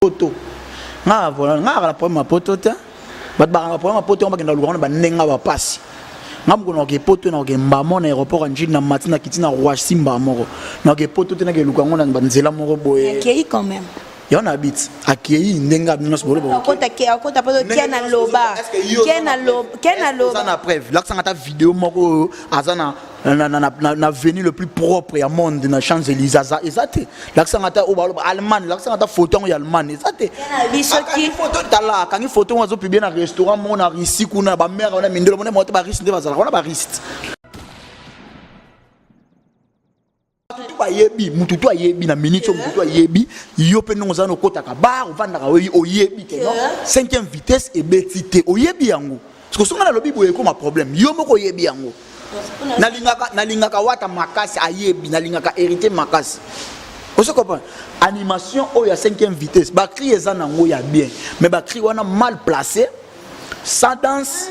Poto. Nga voilà, nga na problème ya poto te. Bato bakanga problème ya poto yango bakenda luka wana bandenga ba pasi. Nga mokolo nakoke poto nakoke mbamo na aéroport ya Ndjili na mati na kiti na Roissy mbala moko. Nakoke poto te nake luka yango na banzela moko boye. Akei quand même. Yango na bit akei ndenge abino nyonso boloba. Akota ke akota poto ken na loba. Ken na loba, ken na loba. Oza na preuve. Lakisa nga ata video moko oyo aza na na, na, na, na, na avenue le plus propre ya monde na Champs Élysées aza eza te lakisa nga ata oyo baloba Allemagne lakisa nga ata photo yango ya Allemagne eza te akangi photo tala akangi photo yango azopublie na restaurant moko na Russie kuna ba mère wana mindele mona moto ba Russe nde bazalaka wana ba Russe mutu ayebi mutu to ayebi na minute oyo mutu to ayebi yo mpe ndenge oza na okotaka bar ovandaka oyebi te non cinquième vitesse ebeti te oyebi yango Siko songa nalobi boye ekoma problème. Yo moko oyebi yango. Nalingaka nalingaka wata makasi ayebi, nalingaka héritier makasi. Ozo comprendre? Animation oyo ya 5e vitesse, ba cri eza nango ya bien, mais ba cri wana mal placé, sans danse.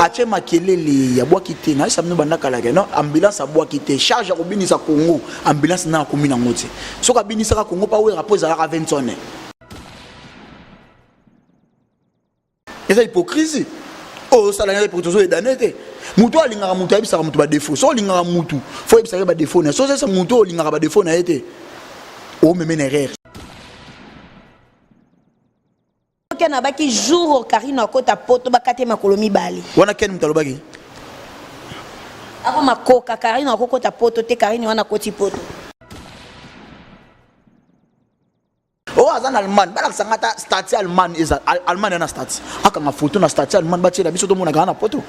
Atie makelele abwaki te nayesa bino banda kala ke non ambulance abwaki te charge ya kobinisa Congo ambulance na akomi nango te soki abinisaka Congo pa wera po ezalaka 20 sonne Eza hypocrisie. Oyo osala eza hypocrisie ozo edane te. Mutu alingaka mutu ayebisaka mutu ba défaut. So olingaka mutu, faut oyebisaka ye ba défaut na ye. So ozesa mutu oyo olingaka ba défaut na ye te. Omeme na erreur. Ken abaki jour Karine akota poto bakate makolo mibale. Wana Ken mutu alobaki. Ako makoka Karine akokota poto te Karine wana akoti poto. Oyo aza na Allemagne, balakisa nga ata statut Allemagne eza Allemagne na statut. Akanga photo na statut Allemagne batiela biso tomonaka na poto.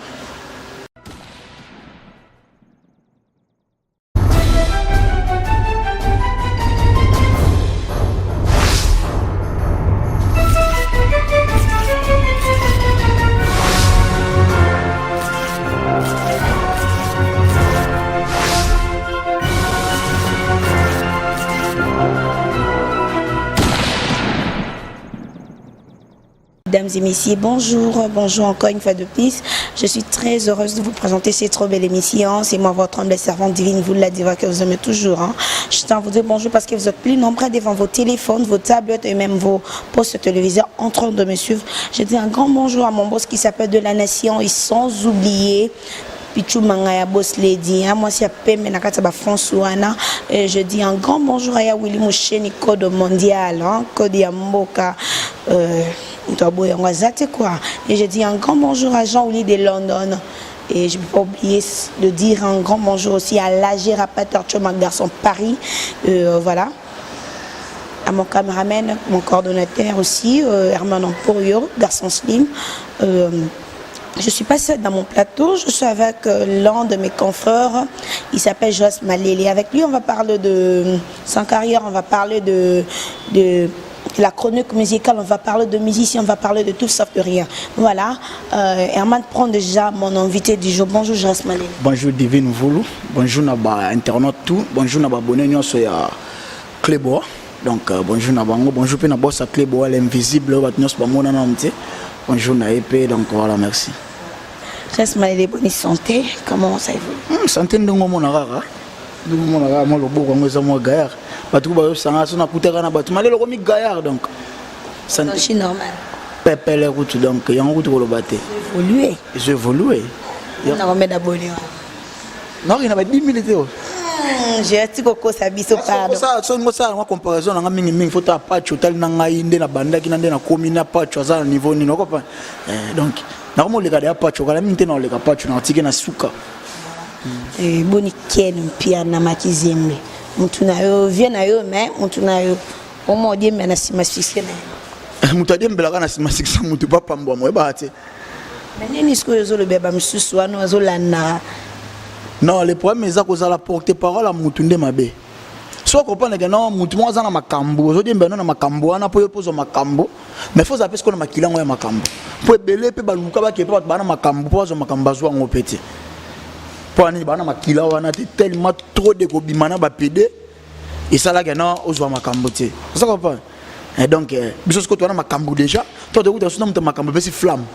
Mesdames et messieurs, bonjour, bonjour encore une fois de plus. Je suis très heureuse de vous présenter cette trop belle émission. C'est moi, votre humble servante divine, vous la diva que vous aimez toujours. Hein. Je tiens à vous dire bonjour parce que vous êtes plus nombreux devant vos téléphones, vos tablettes et même vos postes téléviseurs en train de me suivre. Je dis un grand bonjour à mon boss qui s'appelle de la nation et sans oublier Pichou Mangaya Boss Lady, hein, moi c'est pembe na kati ba France wana. Et je dis un grand bonjour à ya Willy Moucheni code mondial, hein, code ya mboka. Euh, quoi. Et je dis un grand bonjour à Jean-Willy de London. Et je ne peux pas oublier de dire un grand bonjour aussi à l'AG Rapateur Choma Garçon Paris. Euh, voilà. À mon cameraman, mon coordonnateur aussi, euh, Herman Emporio, garçon slim. Euh, je suis pas seule dans mon plateau, je suis avec euh, l'un de mes confrères, il s'appelle Joas Malele. Avec lui, on va parler de sa carrière, on va parler de, de la chronique musicale, on va parler de musiciens, on va parler de tout sauf de rien. Voilà, euh, Herman prend déjà mon invité du jour. Bonjour Joas Malele. Bonjour Divine Voulou, bonjour Naba internaute tout, bonjour Naba abonné nyonso ya Clébois. Donc euh, bonjour na bango, bonjour pe na boss à Clébois l'invisible, bato nyonso bamona na mte. Bonjour na ye pe donc voilà merci. Joas Malele, bonne santé, comment ça évolue Santé ndongo mona kaka. Ndongo mona kaka mwa loboko yango eza mwa gaillard. Bato ko bayosanga so nakutaka na bato malelo komi gaillard donc. Santé C'est normal. Pepele kutu donc yango kutu koloba te. Évoluer. Ezo évoluer. On a combien d'abonnés Naoki na ba 10 000 te. J'ai ati kokosa biso pardon. Soki ngosala yango comparaison na nga mingi mingi faut ta pacho otali na ngai nde nabandaki na nde nakomi na pacho aza na niveau nini okopa donc nakomi oleka deya pacho kala mingi te na oleka pacho na otike na suka. Eh, boni Ken Mpiana Makizembe mutu na yo vie na yo mais mutu na yo omo odiembela na nsima succès na ye moto adiembelaka na nsima succès motu bapambwama oyebaka te mais nini sikoyo ozolobela bamisusu wana ozolandaka non le problème eza kozala porte parole ya mutu nde mabe so okomprendre ke non mutu moko aza na makambo ozodiembela no na makambo wana mpo yo mpo ozwa makambo mais fo ozala mpe sikoyo na makila yango ya makambo mpo ebele mpe baluka bakee mpe bato baa na makambo mpo bazwa makambo bazwa yango mpe te mpo ya nini baa na makila wana te tellement trop de kobima na bapede esalaka no ozwa makambo te oza comprendre eh, donc eh, biso sikoyo towana makambo déjà to tokuta biso na moto makambo epesi flamme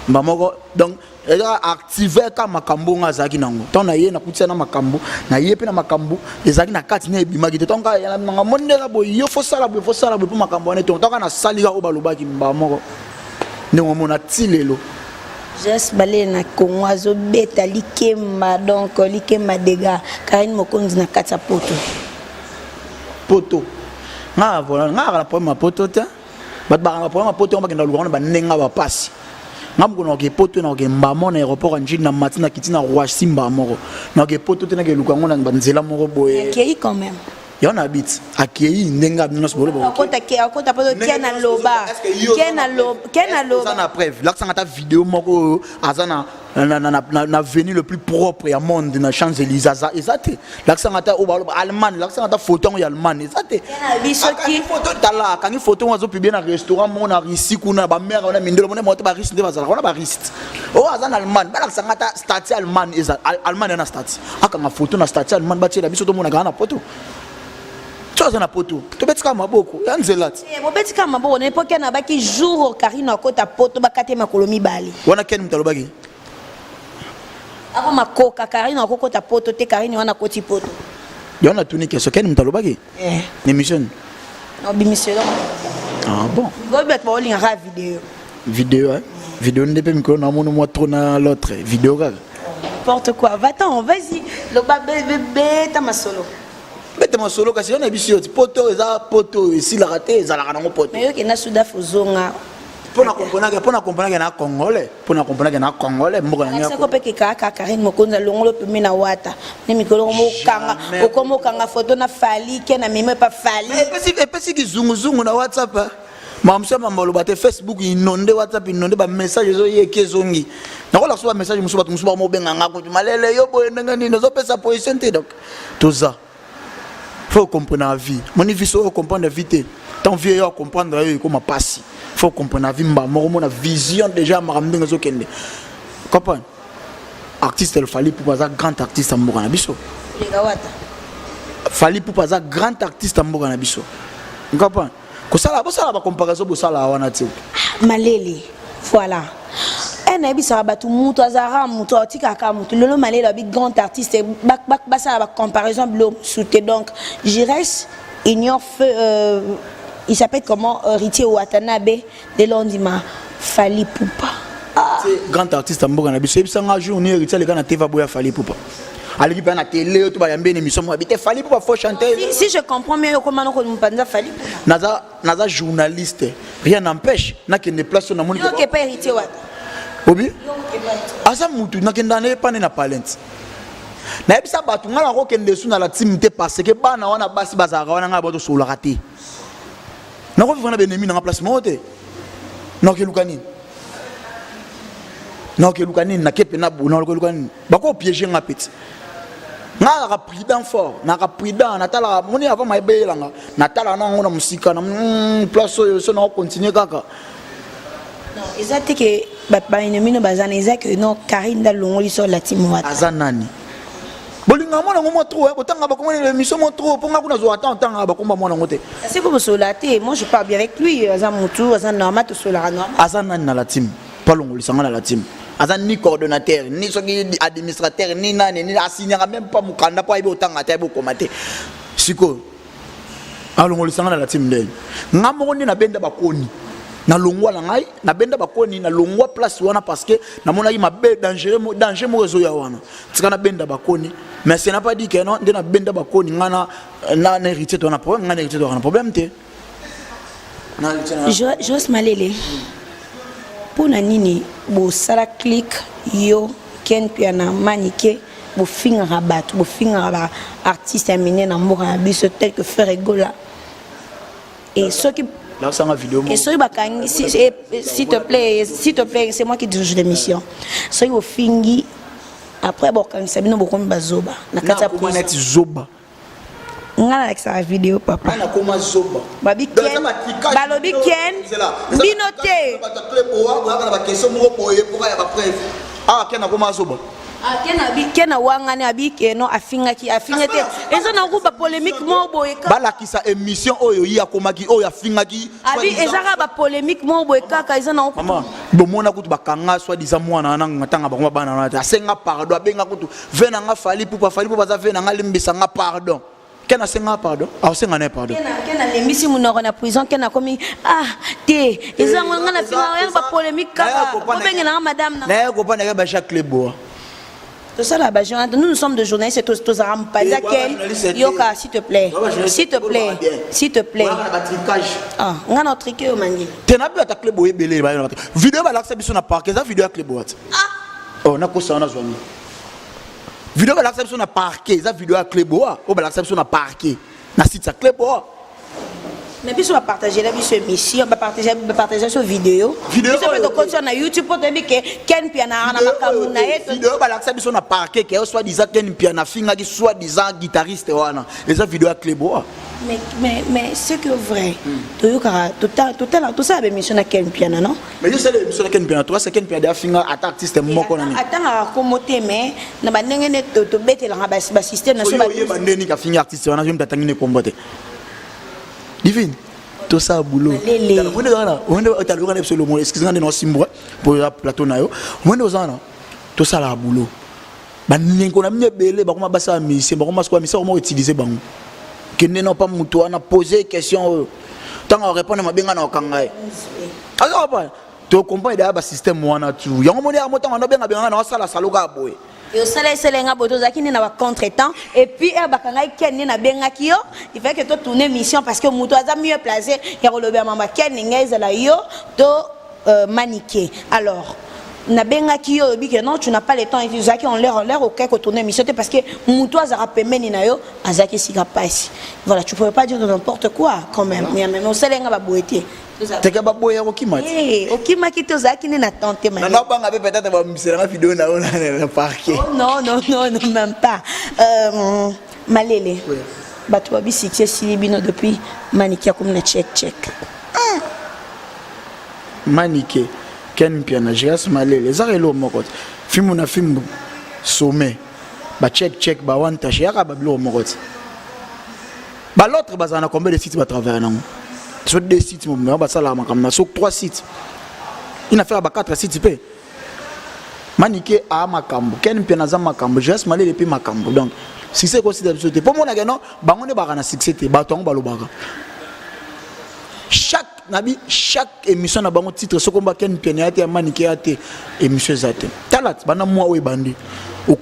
mba moko donc Eza active ka makambo nga azalaki nango. Ntango na ye nakuti na makambo na ye mpe na makambo ezalaki na kati na ebimaki te. Ntango kaka makambo nde eza boye, yo fosala boye, fosala boye mpo makambo wana etongo. Ntango kaka nasali kaka oyo balobaki mbala moko, ndenge omona ti lelo. Jos Balele na Congo azobeta likemba, donc likemba dega. Karine Mokonzi na kati ya poto. Poto nga voilà, nga na problème ya poto te. Bato bakanga problème ya poto yango, bakenda luka wana bandenga bapasi. Nga moko nakoke poto, nakoke mbamo na aéroport ya Njili, na mati na kiti na Roissy mbaa moko. Nakoke poto te, nake luka yango na banzela moko boye. Akei quand même. Yango na bit akei ndenge abino nyonso boloba. Akota ke akota poto ke na loba. Ke na loba, ke na loba. Aza na preuve, lakisanga ata video moko oyo aza na avenue le plus propre ya monde na Champs-Élysées. Aza eza te. Lakisanga ata oyo baloba Allemagne, lakisanga ata photo yango ya Allemagne, eza te. Akangi photo, tala, akangi photo yango, azopublie na restaurant moko na Russie kuna, bamare wana mindelo mona moto barusse nde bazalaka wana, barusse oyo aza na Allemagne. Balakisanga ata statue Allemagne, eza Allemagne na statue. Akanga photo na statue Allemagne, batiela biso tomonaka na poto. To aza na poto, tobetika maboko ya nzela ti. Bobetika maboko na epoki na baki jour Karine akota poto, bakate makolo mibale. Wana ken moto alobaki. Ako makoka Karine akokota poto te, Karine wana akoti poto. Yango natuni question, ken moto alobaki na émission. Obimiselo. Ah bon. Gobi bato baolingaka video. Video, hein? Video nde mpe mikolo namoni mwa trop na l'autre video kaka. N'importe quoi, va-t'en, vas-y, loba, beta masolo. Bete masolo kasi yo na biso yo ti poto eza poto esilaka te, ezalaka nango poto. Mais yoke na Sudaf ozonga. Mpona comprendre na congolais, mpona comprendre na congolais mboka na ngai mpe ke kaka Karine Mokonzi alongolo pembe na wata ne mikolo okanga okoma okanga photo na Fally ke na memo epa Fally. Epesi kizunguzungu na WhatsApp, makambo ya mambo aloba te. Facebook inonde, WhatsApp inonde, bamessage ezoyeki ezongi. Nakolakisa bamessage mosusu, bato mosusu bakomobenganga kutu malele yo boye ndenge nini ozopesa position te. Donc toza faut comprendre la vie. Moni vie, so comprendre vie te, tant vie yo comprendre yo ekoma pasi. Faut comprendre la vie mba moko, mona vision déjà makambo ndenge ezokende. Comprendre artiste el Fally Ipupa aza grand artiste ya mboka na biso. Leka wata. Fally Ipupa aza grand artiste ya mboka na biso. Comprendre kosala, bosala bacomparaison, bosala wana te. Malele, voilà, e nayebisaka bato, mutu azalaka mutu atikaka mutu. Lelo Malele abi grand artiste, basala bacomparaison bilo mosusu te. Donc Jires ignore feu, il s'appelle comment, Héritier Watanabe. Lelo ondima Fally Ipupa. Ah. Grand artiste ya mboka na biso. Yebisanga jour ni Héritier aleka na tv aboya Fally Ipupa. Aleki mpe na télé oyo to bayambi na émission moko abi te Fally Ipupa faux chanteur. Si je comprends bien, okoma noko mpanza Fally. Naza journaliste, rien n'empêche nakende place oyo namoni. Yoke pa Héritier Wata. Obi aza mutu nakenda na ye pane na palente. Nayebisa bato ngai nakokende su na la team te, parce que bana wana basi bazalaka wana, ngai batosololaka te. Nakovivre na benemi nanga place moko te. Nakokeluka nini? Nakokeluka nini? Nake mpe na nakokeluka nini? Bakopiéger nga peti. Nga kaka prudent fort, naka prudent. Natalaka moni avant mayebeyelanga, natalaka nango na mosika na place oyo so nakocontinue kaka. Eza te ke baennemi no baza na, eza ke non, Karine nde alongoli so la team Wata. Aza nani? Bolinga mwana yango mwa trop, botanga bakomba na émission mwa trop, mpo nga kuna zwa ata otanga bakomba mwana yango te. C'est ko bosola te. Moi, je parle bien avec lui, aza mutu aza normal, tosolaka normal. Aza nani na la team mpo alongolisanga na la team? Aza ni coordonnateur, ni soki administrateur, ni nani, ni asignaka même pas mokanda mpo ayebi otanga te, ayebi okoma te. Sikoyo alongolisanga na la team ndenge nga moko nde nabenda bakoni, nalongwa na ngai, nabenda bakoni, nalongwa place wana parce que namonaki mabe, danger, danger moko ezoya wana. Tika nabenda bakoni, mais ce n'a pas dit que non, nde nabenda bakoni nga na Héritier to na problème. Nga na Héritier to na problème te. Jos Malele, mpo na nini bosala clique, yo, Ken Mpiana, Manike, bofingaka bato, bofingaka baartiste ya minene na mboka na biso tel que Ferre Gola? Et soki Nasanga vidéo. Et soki bakangi, s'il te plaît, s'il te plaît, c'est moi qui dirige l'émission. Soki bofingi, après bokangisa bino, bokomi bazoba na kati ya prison. Neti zoba. Nga nalakisaka video, papa. Nakoma zoba? Babi Ken, balobi Ken bino te. Boyaka na baquestion moko boye mpoka ya bapreuve. Awa Ken akoma zoba. Ah, ken awangani abi ke non, afingaki, afinga te, eza na ku bapolémique moko boye. Balakisa émission oyo ye akomaki, oyo afingaki. Abi ezaka bapolémique moko boye kaka, eza na. Mama, bomona kutu bakanga soi-disant mwana wana, ntanga bango bana wana te, asenga pardon, abenga kutu ve na nga Fally Ipupa, Fally Ipupa aza ve na nga, limbisa nga, pardon. Ken asenga pardon, aosenga na ye pardon. Ken alembisi monoko na prison. Ken akomi, ah te, eza yango nga na finga yango, bapolémique kaka, bobengelanga madame na. Naye kopandaka ba Jacques Leboa. Tosala bajournaliste, nous, nous sommes des journalistes, tozala mpanza. Ken, yoka, s'il te plaît, s'il te plaît, s'il te plaît. Ah, nga na otrike yo mandile. Te, nabi ata Cleboa ebele vidéo balakisa biso na parc, eza vidéo ya Cleboa te. Oh, nakosa wana, zwani vidéo balakisa biso na parquet, eza vidéo ya Cleboa oyo balakisa biso na parquet, na site ya Cleboa. Mais biso bapartagela biso émission, bapartage biso vidéo, biso mpe tokotisa na YouTube mpo toyebi ke Ken Mpiana na makambo na ye. Vidéo balakisa biso na parquet ke soi disant Ken Mpiana afingaki soi disant guitariste wana, eza vidéo ya Cleboa. Mais c'est que vrai, toyokaka, totala, tosala baémission na Ken Mpiana, non? Mais yo sala émission na Ken Mpiana, toka Ken Mpiana afinga ata artiste moko na nini? Atangaka kombo te, mais na bandenge nde tobetelaka basystème na so. Oyeba ndeni kafinga artiste wana, yo moto atangi ne kombo te. Divine, tosala boulot. Otalobaka na biso lomo, excuse nga nde naosimbwa mpo eza plateau na yo. Omwende oza wana, tosalaka boulot. Bandeko na bino ebele bakoma basala musicien, bakoma sikoya musicien, bakoma utiliser bango. Kende na pa moto wana, pose question oyo, ntango arépondre mabenga na okanga ye, aza pa tocomprendre daya basystème wana tu yango. Moni yango, ntango ando benga na osala salo kaka boye. Osala esalenga boye, tozalaki nde na bacontretemps et puis ere bakangaki Ken, nde nabengaki yo, il fallait que totourne mission parce que moto aza mieux placé ya kolobela mama Ken, ngai ezala yo to Manike. Alors nabengaki yo, oyebi ke non, tu n'as pas le temps, ozalaki en l'air, en l'air, okei kotourne émission te parce que moto azalaka pembeni na yo azalaki esika pasi. Voilà, tu pouvais pas dire de n'importe quoi quand même, mais osalenga baboye te. Teke baboya kokima. Te, okimaki te, ozalaki nde na tente. Nabanga mpe peut-être bamiselanga vidéo na yo na parquet. Oh, non, non, non, non, même pas. Malele, bato babi succès esili bino depuis Maniki akomi na check check. Manike, Ken Mpiana, Giras Malele, ezaka eloko moko te. Fimbu na fimbu, sommet, bacheck check, bawantashe, yaka babiloko moko te. Balautre bazala na combien de sites batravaille nango? So deux sites mobima basalaka makambo na so, trois sites, ina faire ba quatre sites mpe. Manike aa makambo, Ken Mpiana aza makambo, Giras Malele mpe makambo. Donc succès ekosila biso te mpo monake non, bango nde baka na succès te. Bato yango balobaka chaque nabi, chaque émission na bango, titre soko mba Ken Mpiana ya te, ya Manike ya te, émission eza te. Tala bana mwa oyo ebandi,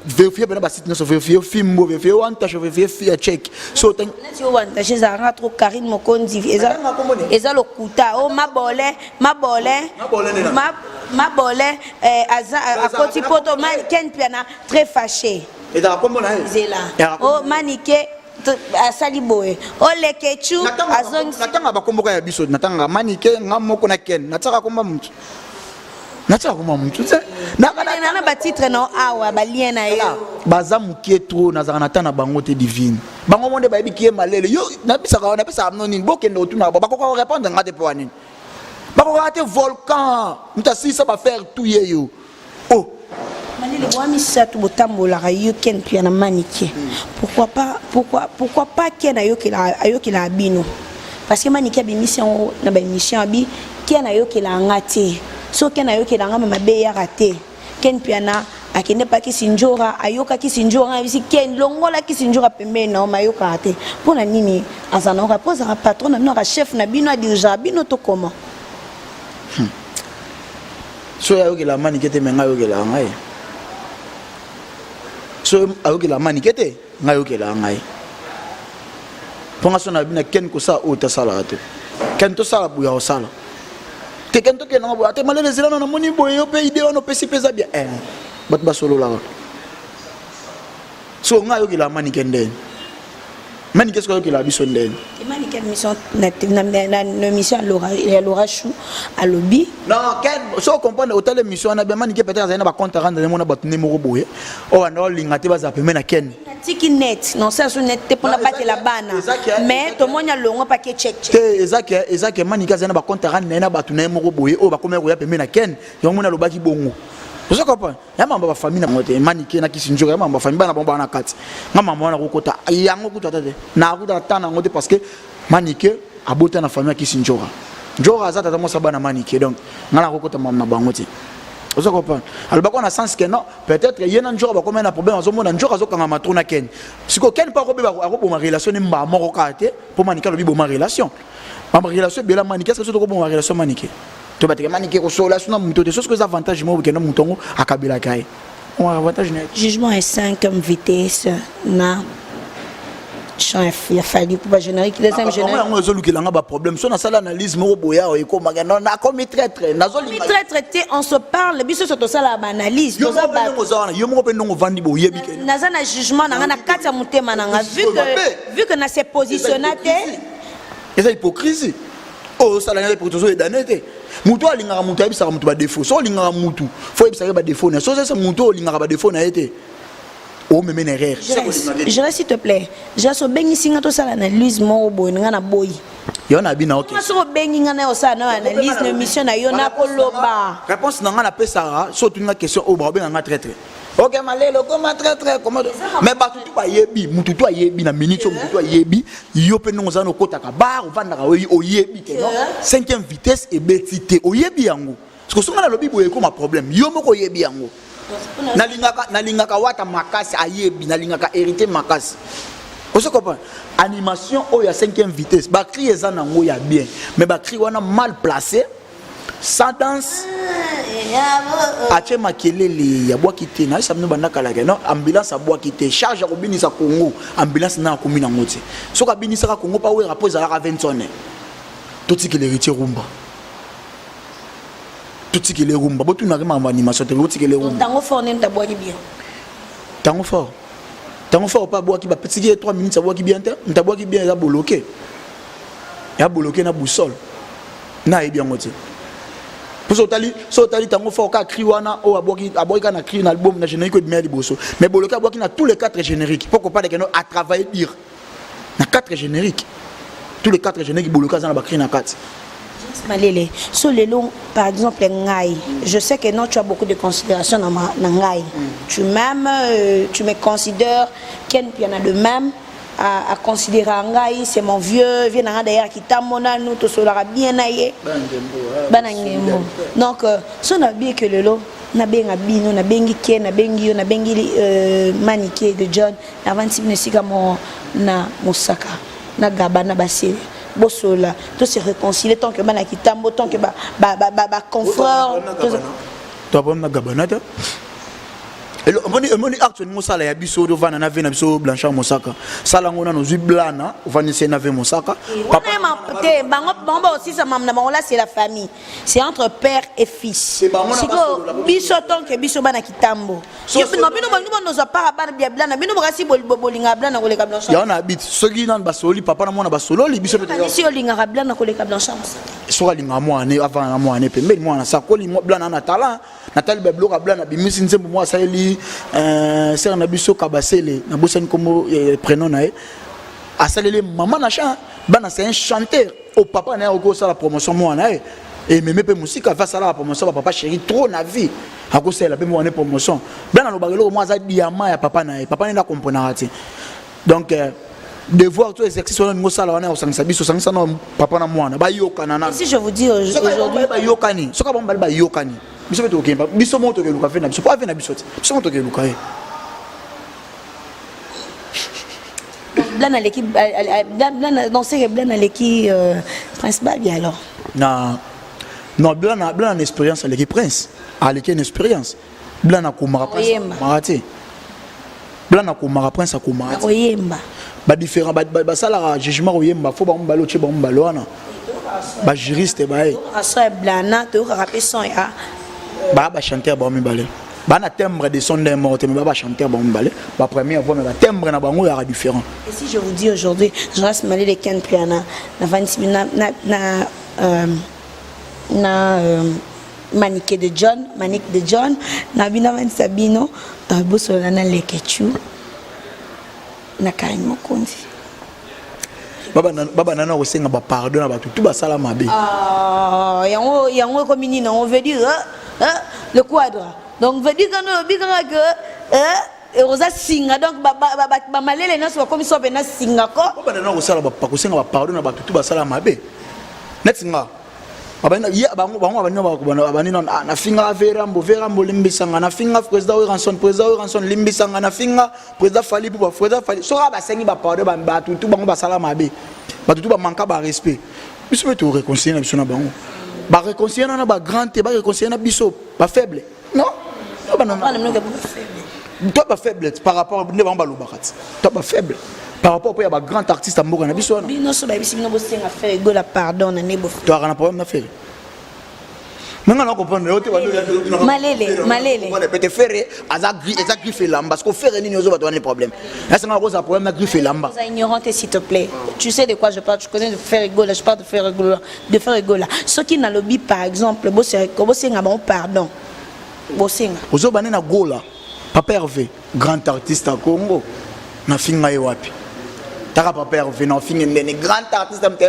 vérifie mpena basite nyonso, vérifie Fimbo, vérifie Wantash, vérifie ya check so. Neti oyo Wantash ezalaka trop Karine Mokonzi, eza lokuta o mabole mabole mabole, aza akoti poto. Ken Mpiana très fâché. Ezalaka kombo na ye. Zela, o Manike asali boye, olekechu azongisi. Natanga bakomboka ya biso, natangaka Manike, nga moko na Ken, natiaka komba mutu, natiaka komba mutu te. Na batitre na awa, balien na yo. Baza mokie trop, nazalaka na ta na bango te. Divine, bango mo nde bayebi kie malele. Yo nabisaka, napesaka bino nini? Bokende otunaka, bakoka korépondre nga te. Mpo ya nini bakokaka te? Volcan, moto asilisa bafaire tout ye yo oh. Malele, bwa misato botambolaka, yo, Ken Mpiana na Manike. Pourquoi pas, pourquoi, pourquoi pas Ken ayokelaka bino? Parce que Manike abimisi yango na baémission, abi Ken ayokelaka nga te. So Ken ayokelaka nga, me mabe eyaka te. Ken Mpiana akende pa Kisi Njora, ayokaki Sinjora, ayebisi Ken: "Longola Kisi Njora pembeni na yo." Ma ayokaka te. Mpo na nini aza na yoka? Mpo azalaka patron na bino, aka chef na bino, adirigeaka bino to comment? So ayokela Manike te, me ngai ayokelaka ngai. So ayokela Manike te, ngai ayokelaka ngai. Mpo nga so na bino, Ken kosala oyo tasalaka te, Ken tosala boye, akosala te. Ken tokendanga boye ate, malele ezela na namoni boye, yo mpe idée wana opesi mpe eza bien. Bato basololaka. So ngai ayokelaka Manike ndeni, Manike soki ayokelaka biso ndeni? Manike na émission ya Laura Chou alobi. Non, Ken so comprendre, otala émission wana bien. Manike peut-être azali na bacompte rendre mona bato nde moko boye oyo banda olinga te bazala pembe na Ken. Natiki net, non, ça so net te mpona batela bana, mais tomoni alongwa pake check check. Te, eza ke Manike azali na bacompte rendre na ye na bato na ye moko boye oyo bakomaki koya pembe na Ken. Yango moni alobaki bongo. Ozo comprendre? Ya mamba ba famille na bango te, Manike na Kisinjora, ya mamba famille bana bango bana kati. Nga mama wana kokota yango kutu ata te. Na kuta ata na yango te parce que Manike abota na famille ya Kisinjora. Njora aza tata mwasi bana Manike donc nga na kokota mama na bango te. Ozo comprendre? Alobaka na sens que non, peut-être ye na Njora bakoma na problème azomona Njora azokanga matro na Ken. Siko Ken pa akobeba akoboma relation ne mba moko kaka te po Manike alobi boma relation. Bama relation ebela Manike, est-ce que soki tokoboma relation Manike? To bateke Manike kosola suna moto te, soki eza avantage moko kende moto yango akabelaka ye. Oyo avantage na ye. Jugement ya 5e vitesse na chant ya Fally Ipupa générique deuxième générique. Yango ezolukela nga ba problème. So nasala analyse moko boya oyo ekomaka non nakomi traître. Nazolinga traître te, on se parle biso so tosala ba analyse. Yo moko mpe ndongo oza wana, yo moko mpe ndongo ovandi boye oyebi ke naza na jugement na nga na kati ya motema na nga vu que na se positionna te. Eza hypocrisie. Oyo osala nga hypocrisie ozo edane te. Mutu alingaka mutu ayebisaka mutu ba défaut. So olingaka mutu, faut oyebisaka ba défaut na ye. So ozalisa mutu oyo olingaka ba défaut na ye te. Omeme na erreur. Je s'il te plaît. Je obengisi nga tosala analyse moko boye nga na boyi. Yo na bina ok. Soki obengi nga na osala na analyse na émission na yo na koloba. Réponse na nga na pesaka so otuni nga question oyo bakobenga nga traître. Ok malelo koma traître koma mais bato tu bayebi mutu tu ayebi na minute oyo mutu tu ayebi yo mpe ndongo oza na okotaka bar ovandaka oyebi te non cinquième vitesse ebeti te oyebi yango parce que soki nalobi boye ekoma problème yo moko oyebi yango. Nalingaka, nalingaka wata makasi ayebi, nalingaka héritier makasi. Ozo comprendre? Animation oyo ya 5e vitesse, ba cri eza nango ya bien, mais ba cri wana mal placé, sans danse. Atie makelele abwaki te, nayebisa bino banda kala ke non, ambulance abwaki te, charge ya kobinisa Congo, ambulance na akomi nango te. Soki abinisaka Congo pa wera po ezalaka 20 tonnes. Totikela héritier rumba. Totikele rumba, botunaka makambo animation te, botikele rumba. Tango fort nde abwaki bien. Tango fort. Tango fort pa abwaki ba petiki 3 minutes abwaki bien te, nta abwaki bien eza bloqué. Ya bloqué na boussole. Na yebi yango te. Poso otali, so otali tango fort ka cri wana o abwaki, abwaki ka na cri na album na générique ebimela liboso. Mais bloqué abwaki na tous les 4 génériques. Poko pas de a travailler dire. Na 4 génériques. Tous les 4 génériques bloqué za na ba cri na 4. Malele, so lelo par exemple ngai, je sais que non tu as beaucoup de considération dans ma na ngai. Tu m'aimes, tu me considères, Ken Piana de même à considérer ngai, c'est mon vieux, vieux nanga d'ailleurs qui tamona nous to solara bien na ye. Bana ngembo. Donc so na bien que lelo na benga bino, na bengi Ken, na bengi yo, na bengi Manike de John, na vanti bino sika mo na Mosaka, na Gaba na Basile. Bosola, to se réconcilier tant que bana kitambo, tant que ba ba ba ba, ba confrère. To ba na Gabana ta. Elo moni moni acte ni mosala ya biso do vana na ve na biso Blanchard Mosaka. Sala ngona no zwi blana ovandi se na ve Mosaka. Papa ma te bango bango ba aussi sa mam na bango là c'est la famille. C'est entre père et fils. Siko biso tant que biso bana kitambo. Yo bino bino bino bino zo para bana bia blana bino bakasi bolinga blana koleka Blanchard. Ya na bit soki nan basololi papa na mwana basololi biso pe. Si olinga blana koleka Blanchard Mosaka. Soka linga mwana avant na mwana pembeni mwana sakoli blana na talent. Natali ba biloko ya blana bimisi nzembo mwa asaleli sœur na biso Kabasele na bosani kombo prénom na ye. Asaleli maman na chant bana c'est un chanteur au papa na ye okosala promotion mwana na ye. Et même pe musika va sala la promotion papa chéri trop na vie. Akosala pe mwana promotion. Blana lobaka eloko mwa aza diamant ya papa na ye. Papa na comprendra te. Donc devoir to exercice wana ningo sala wana osangisa biso sangisa na papa na mwana bayokana na. Si je vous dis aujourd'hui bayokani soka bango bali bayokani biso pe tokemba biso moko tokeluka ve na biso po ave na biso te biso moko tokeluka ye. Blana leki Blana non c'est que Blana leki Prince Babi alors. Na non Blana Blana na expérience aleki Prince aleki une expérience Blana komaka Prince akomaka te. Blana komaka Prince akomaka te. Oyemba. Ba différent ba ba salaka jugement oyemba faut ba mbalo che ba mbalo wana. Ba juriste ba ye. So ya Blana to ka pe son ya. Ba ba chanteur ba mibale. Ba na timbre de son d'un mort mais ba ba chanteur ba mibale. Ba première voix mais ba timbre na bango ya différent. Et si je vous dis aujourd'hui, je reste malé les Ken Piana na 26 na na na na Manique de John, Manique de John, na bino Sabino, bosola na Lekechu na Karine Mokonzi. Baba na, baba nana kosenga ba pardon na bato tout basala mabe. Ah, yango yango ekomi nini, on veut dire hein, hein, le quadre. Donc veut dire que olobi kaka que oza singa, donc bamalele nyonso bakomi so mpena singa ko. Obanda na kosala, kosenga bapardon na bato tu basala mabe neti nga. Bango abandi nafinga Verambo, Verambo limbisanga, nafinga président Werrason, président Werrason limbisanga, nafinga président Fally Ipupa, président Fally. Soki basengi bapardon, bato tu bango basala mabe, bato tu bamanka barespect, biso mpe toréconcilie na biso na bango. Baréconcilie na bagrand te, baréconcilie na biso bafaible, non? To bafaible par rapport nde bango balobaka ti to bafaible par rapport mpo ya bagrand artiste ya mboka na biso wana. Bino so bayebisi bino bosenga Ferre Gola pardon na nde? Toyaka na problème na Ferre nanga na comprendre yo te. Malele, malele. Pete Ferre aza eza griffe elamba, parce que Ferre nini ozo bato wana problème esanga kozala problème na griffe elamba. Ignorante, s'il te plaît. Tu sais de quoi je parle, tu connais de Ferre Gola, je parle de Ferre Gola, de Ferre Gola. Soki nalobi, par exemple, bosenga bango pardon, bosenga? Ozobane na Gola, papa Hervé, grand artiste ya Congo, nafinga ye wapi? Taka papa Hervé na ofinge ndene grand artiste moto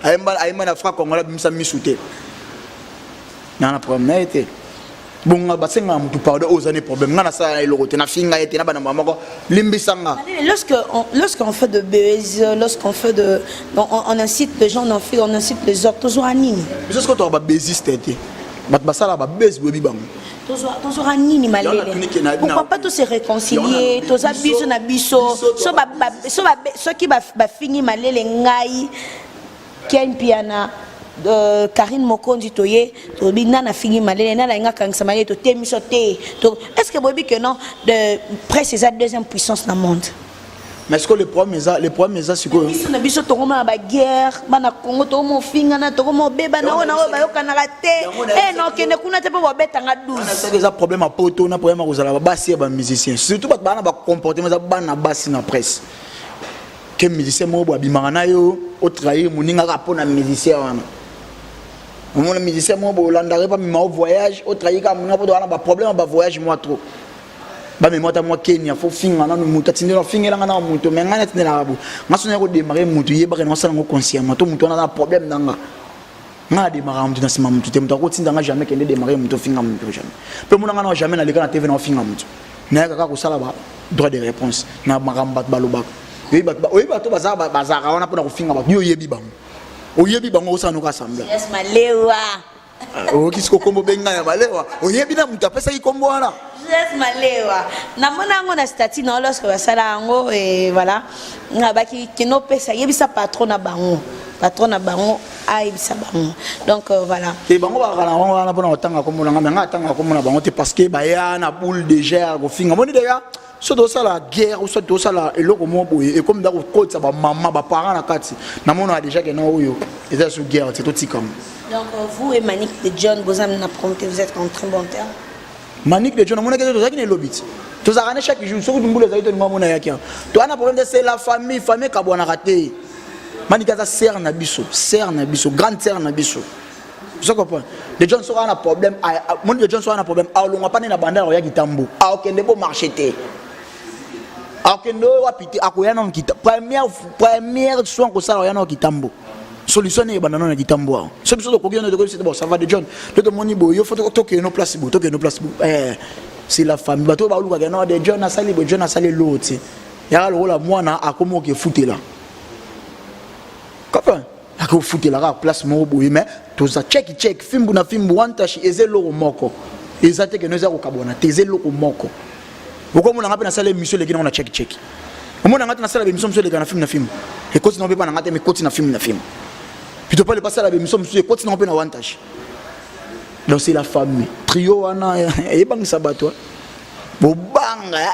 ayemba na franc congolais, abimisa misu te, naa na problème na ye te. Bonga basengaka motu pardon oyo oza ne problème. Nga nasala na eloko te, nafinga ye te na bana moko, limbisanga. Lorsqu'on fait de buzz, lorsqu'on fait de on incite les gens, on, fait, on incite les autres, tozwaka nini? Biso soki toka babeziste te, bato basalaka babese, boyebi bango. Tozwaka nini, malele? Pourquoi pas tose réconcilier? Toza biso na biso. Soki bafingi malele, ngai Ken Mpiana, Karine Mokonzi, toye tolobi nani afingi malele, nani alingi akangisa malele, totemi biso te. Est ce que boyebi que non, de presse eza deuxième puissance na monde? Mais est-ce que le problème eza sikoyo? Biso na biso tokoma na baguerre, bana Congo tokoma ofingana, tokoma obebana, oyo na oyo bayokanaka te. E na okende kuna te mpo babetanga 12. Eza problème ya poto na problème ya kozala basi ya bamusicien, surtout bato baa na bacomportement eza bana basi na presse ke musicien moko boye abimaka na yo, otrahir moninga kaka mpo na musicien wana. Omona musicien moko boye olandaka epa mema o voyage, otrahir kaka moninga mpo towana baproblème ya bavoyage mwa trop, bamema ata mwa Kenya, fo finga nanu moto atindela, ofingelanga na moto. Mais ngai natindelaka bo nga so naya kodémarrer motu, yebaka na osala yango consciemment to motu wana aza na problème na nga. Nga nadémarraka motu na nsima motu te. Moto akotinda nga jamais kende démarrer motu, ofinga motu, jamais. Mpe mona nga na jamais naleka na TV na ofinga motu. Nayaka kaka kosala ba droit de réponse na makambo bato balobaka. Oyebi bato bazalaka wana mpona kofinga bato, yo oyebi bango, oyebi bango, osala noka assemblée. Malewa. Oyoki siko kombo benga ya malewa, oyebi na moto apesaki kombo wana. Jess Malewa, namona yango na statut na lorsque basala yango. Et voilà, nga baki kino opesa, yebisa patron na bango, patron na bango ayebisa bango. Donc voilà. Te, bango bakaka na bango wana mpona kotanga kombo na nga, mais nga atanga kombo na bango te, parce que baya na boule déjà ya kofinga. Moni déjà so tosala guerre ou soit tosala eloko moko boye, ekomi nda kokotisa bamama, baparent na kati. Namonaka déjà ke na oyo eza so guerre te, totikama. Donc vous et Manick de John, boza na promoté, vous êtes en très bon terme? Manick de John, amonaki te, tozalaki na elobi ti tozalaka ne chaque jour. Soki mbula ezalaki, tolinga mona yaki awa. Toza na problème te, c'est la famille, famille ekabwanaka te. Manick aza sœur na biso, sœur na biso, grande sœur na biso. Ozo comprendre? De John soki aza na problème, moni de John soki aza na problème, aolongwa pa nde na banda akoya Kitambo, aokende bo marché te, akende oyo wapi te, akoya nano kita première soin kosala, oya nano Kitambo, solution nde ebanda nano na Kitambo awa. So biso tokoki nano, tokoki bon, ça va de John, nde tomoni boye, yo fo tokende no place boye, tokende no place boye. C'est la famille. Bato oyo balukaka no de John asali boye, John asali eloo te, yaka lokola mwana akomi oke efutela, comprendre, akofutela kaka place moko boye. Mais toza check check, fimbu na fimbu, wantashi eza eloko moko, eza te keno eza kokabwana te, eza eloko moko. Okomonanga mpe nasala émission eleki nango na check check, omonanga te nasala bémission mosusu eleka na film na film, ekoti nango mpe mpa na nga te, ekoti na film na film plutôt pas le basala bémission mosusu, ekoti nango mpe na wantashi. Donc c'est la famille, trio wana eyebangisa bato bobanga.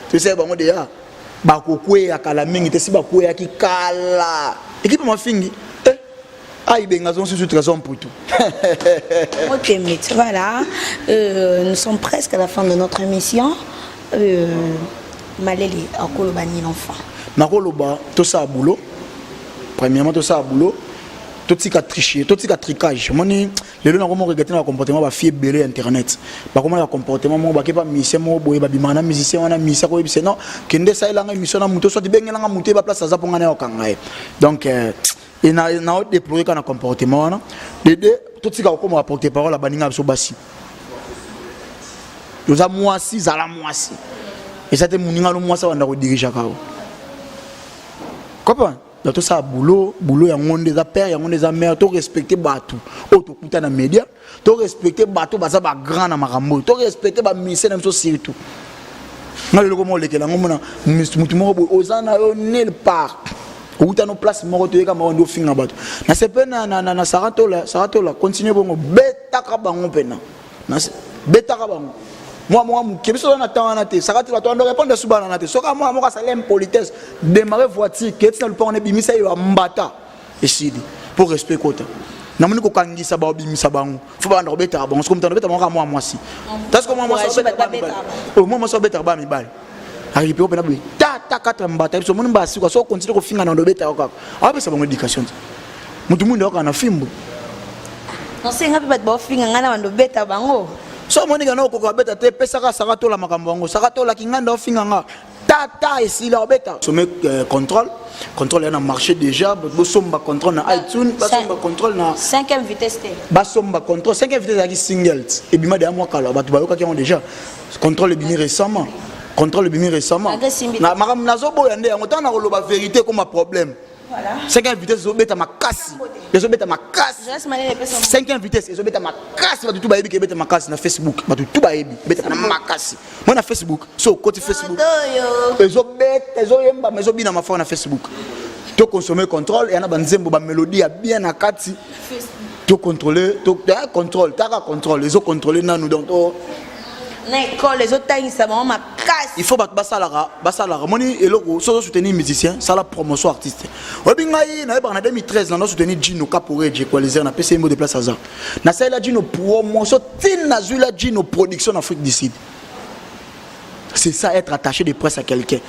Tosala bango déjà bakokweya kala mingi te, si bakweyaki kala. Équipe mafingi eh, ayibenga zongo susu Trésor Mputu. Ok, mais voilà, nous sommes presque à la fin de notre émission. Malele, akoloba nini enfant? Nakoloba tosala boulot. Premièrement, tosala boulot, totika tricher, totika tricage. Omoni lelo nakoma regretter na bacomportement bafille ebele ya internet, bakoma na bacomportement moko, bakepa musicien moko boye, babimaka na musicien wana, musicien koyebisa non, kende esalelanga émission na moto, soit bengelanga moto, yeba place aza mpo ngai nayokanga ye. Donc na odéplorer kaka na comportement wana. De deux, totika kokoma baporte parole ya baninga biso basi. Oza mwasi, zala mwasi. Eza te moninga no mwasi abanda kodirigeaka yo. Comprendre? Donc tosala boulot, boulot yango nde eza père, yango nde eza mère, to respecter bato oyo tokuta na média, to respecter bato baza ba grand na makambo oyo, to respecter ba musiciens na biso surtout. Nga lelo koma olekela yango mona mutu moko boye oza na yo nulle part. Outa no place moko toyeka moko nde ofinga bato. Na sepe na na na, na Saratola, Saratola continue bongo betaka bango mpena. Na betaka bango. Mwa mwa moke biso na temps wana te. Saratola to ando répondre su bana na te. Soka mwa moko asali impolitesse, démarrer voiture, keti na lupango ne bimisa ye mbata. Esili pour respect kota. Namoni kokangisa ba obimisa bango. Faut banda kobetaka bango. Soki moto abeta bango kaka mwa mwasi. Parce que mwa mwasi abetaka ba mibali. Oh, mwa mwasi abetaka ba mibali. Arrive pe na boye. Ta ta quatre mbata biso moni mbasi kwa so continue kofinga na ndobeta kaka. Apesa bango éducation. Mutu mwindu kaka na fimbu. Nasenga mpe bato baofinga ngai na bando beta bango. So omoni kana okoka beta te, pesaka Saratola makambo yango. Saratola kinganda ofinga nga. Tata esila obeta. Sommet contrôle. Contrôle ya na marché déjà, bosomba contrôle na iTunes, basomba contrôle na 5e vitesse te. Basomba contrôle, 5e vitesse ezalaki single. Ebima deya mwa kala, bato bayokaki yango déjà. Contrôle ebimi récemment. Contrôle ebimi récemment. Na makambo nazoboya nde yango, ntango nakoloba vérité ekoma problème. Cinquième vitesse ezobeta makasi, ezobeta makasi. Cinquième vitesse ezobeta makasi, bato tu bayebi ke ebeta makasi na Facebook, bato tu bayebi ebeta na makasi. Moi na Facebook, so okoti Facebook ezobeta, ezoyembama, ezobina mafort na Facebook. To consommer contrôle, ya na banzembo ba mélodie ya bien na kati. To contrôler, to contrôle, taka contrôle, ezo contrôler nanu donc to na école ezotangisa bango makasi. Il faut bato basalaka, basalaka moni eloko soki soutenir musicien, sala promotion artiste. Oyebi ngai nayebaka na 2013 nando soutenir Gino Caporeji Equalizer, napesi ye mot de place aza. Nasalela Gino promotion tina nazwila Gino production en Afrique du Sud. C'est ça être attaché de presse à quelqu'un.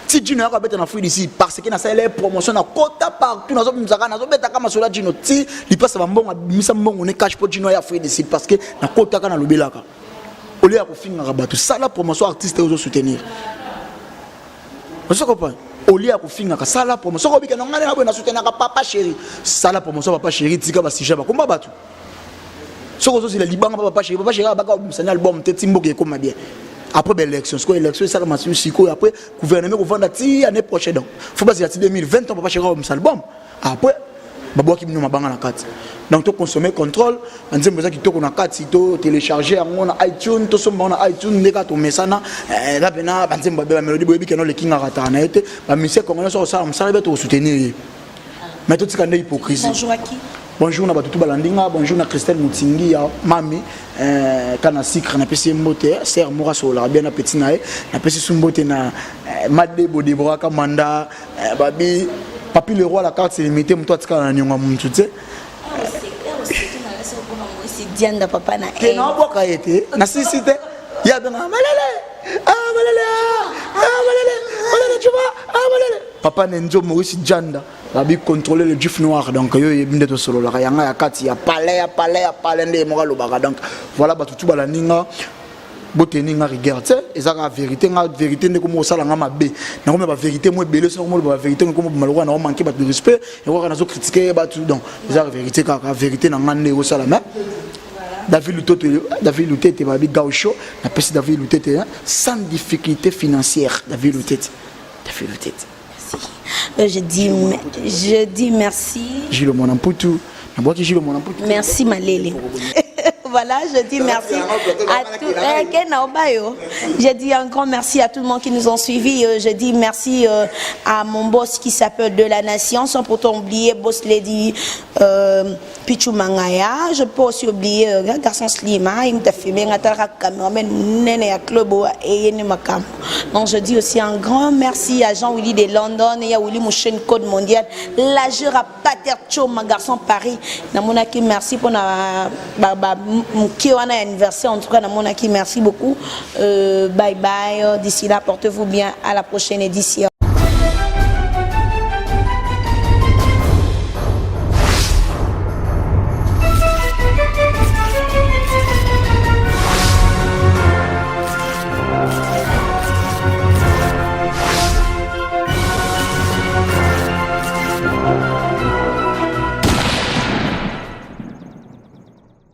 Si Gino yaka beta na Afrique du Sud parce que nasalela ye promotion na kota partout, nazobimisaka, nazobetaka masolo ya Gino ti lipasa ba mbongo, abimisa mbongo ne cash po Gino ya Afrique du Sud parce que na kotaka na lobelaka. Au lieu ya kofingaka bato, sala promotion artiste ozo soutenir. Ozo comprendre? Au lieu ya kofingaka, sala promotion. Soki obika na ngai na boye na soutenaka papa chéri, sala promotion papa chéri, tika ba sujet bakomba bato. Soki ozozela libanga pa papa chéri, papa chéri abaka obimisa na album te ti mboka ekoma bien. Après ba élection, sikoyo élection esalama sikoyo, après gouvernement kovanda ti année prochaine. Donc faut bazela ti 2020 ans papa chéri obimisa album. Après babwaki bino mabanga na kati. Donc to consommer contrôle, nzembo eza kitoko na kati, to télécharger yango na iTunes, to somba na iTunes ndeka to mesana, la pena ba nzembo ba mélodie boyebi ke no le kinga kata na ete, ba musicien congolais so sala mosala be to soutenir ye. Mais to tika nde hypocrisie. Bonjour à qui? Bonjour na batutu balandinga, bonjour na Christelle Mutingi ya mami, kana sikre na pesi mbote, sœur Mora Sola bien na petit na ye, na pesi sumbote na Madebo Deborah Kamanda, babi Papi le roi la carte c'est limité, mutu atikala na nyonga mutu te. Dianda papa na Te na boka ye te, na sisi te. Ya benga malele. Ah malele. Ah malele. Malele tu vois? Ah malele. Papa Nenzo Maurice Dianda babi contrôler le juif noir, donc yo yebi nde tosololaka yanga ya kati ya palais ya palais ya palais nde moko alobaka. Donc voilà bato tu balandi nga boteni nga rigueur te, ezaka vérité nga vérité nde komo osala nga mabe nakomi ba vérité mo ebele soki komoloba ba vérité komo bima lokola na manquer bato de respect ekokaka nazo critiquer bato. Donc eza vérité kaka vérité na nga nde ekosala. Mais David Lutoto, David Lutete, babi Gaucho, napesi David Lutete, hein, sans difficulté financière, David Lutete, David Lutete. Je dis merci. Gilles Monamputu, nabwaki Gilles Monamputu. Merci Malele. Voilà, je dis merci à tout. Je dis un grand merci à tout le monde qui nous ont suivis. Je dis merci à mon boss qui s'appelle De la Nation, sans pourtant oublier Boss Lady Pichu Mangaya. Je peux aussi oublier garçon Slima, il m'a filmé, un cameraman, nene ya club et Makam. Donc je dis aussi un grand merci à Jean-Willy de London et à Willy Mouchen Code Mondial, la à Pater Choma, garçon Paris. Namonaki merci pour na ba ba wana anniversaire, en tout cas namonaki merci beaucoup. Bye bye, d'ici là portez-vous bien, à la prochaine édition.